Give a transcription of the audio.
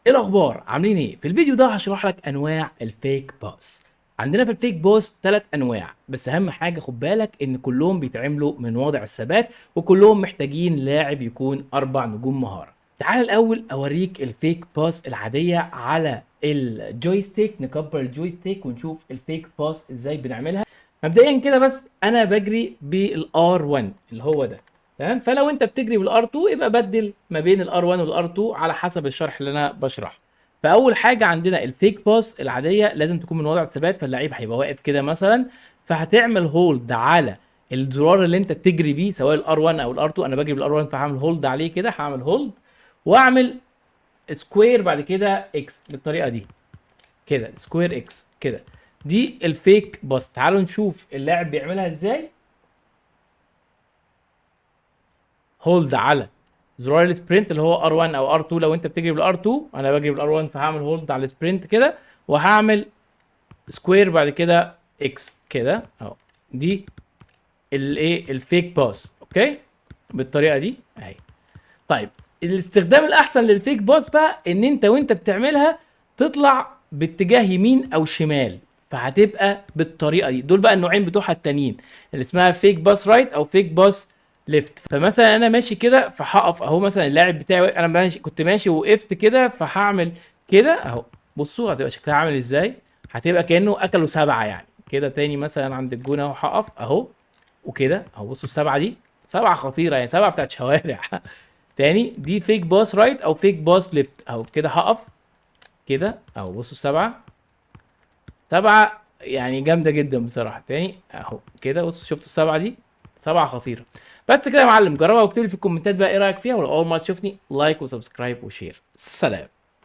ايه الاخبار؟ عاملين ايه؟ في الفيديو ده هشرح لك انواع ال fake pass. عندنا في ال fake pass 3 انواع، بس اهم حاجة خد بالك ان كلهم بيتعملوا من وضع الثبات، وكلهم محتاجين لاعب يكون 4 نجوم مهارة. تعال الاول اوريك ال fake pass العادية على ال joystick. نكبر ال joystick ونشوف ال fake pass ازاي بنعملها. مبدئيا كده بس انا بجري بال R 1 اللي هو ده، تمام؟ فلو انت بتجري بال R 2 يبقى بدل ما بين ال R 1 وال R 2 على حسب الشرح اللي انا بشرحه. فاول حاجة عندنا ال fake pass العادية لازم تكون من وضع الثبات، فاللعيب هيبقى واقف كده مثلا، فهتعمل hold على الزرار اللي انت بتجري بيه سواء ال R 1 او ال R 2. انا بجري بال R 1 فهعمل hold عليه كده، هعمل hold واعمل square بعد كده X بالطريقة دي كده، square X كده. دي ال fake pass. تعالوا نشوف اللاعب بيعملها ازاي. hold على زرار ال sprint اللي هو R1 او R2 لو انت بتجري بال R2، انا بجري بال R1 فهعمل hold على ال sprint كده وهعمل square بعد كده X كده اهو. دي الايه؟ ال fake pass. okay بالطريقة دي اهي. طيب الاستخدام الاحسن لل fake pass بقى ان انت وانت بتعملها تطلع باتجاه يمين او شمال، فهتبقى بالطريقة دي. دول بقى النوعين بتوعها التانيين اللي اسمها fake pass right او fake pass left. فمثلا انا ماشي كده فهقف اهو، مثلا اللاعب بتاعي انا ماشي، كنت ماشي ووقفت كده، فهعمل كده اهو. بصوا هتبقى شكلها عامل ازاي، هتبقى كانه اكلوا 7 يعني كده. تاني مثلا عند الجون اهو هقف اهو وكده اهو. بصوا ال7 دي 7 خطيرة يعني، 7 بتاعت شوارع. تاني دي fake pass right او fake pass left اهو كده، هقف كده اهو. بصوا ال7 7 يعني جامدة جدا بصراحة. تاني اهو كده، بصوا شفتوا ال7 دي 7 خطيرة. بس كده يا معلم، جربها واكتب لي في الكومنتات بقى ايه رايك فيها، ولو اول مرة تشوفني like و subscribe و share. سلام.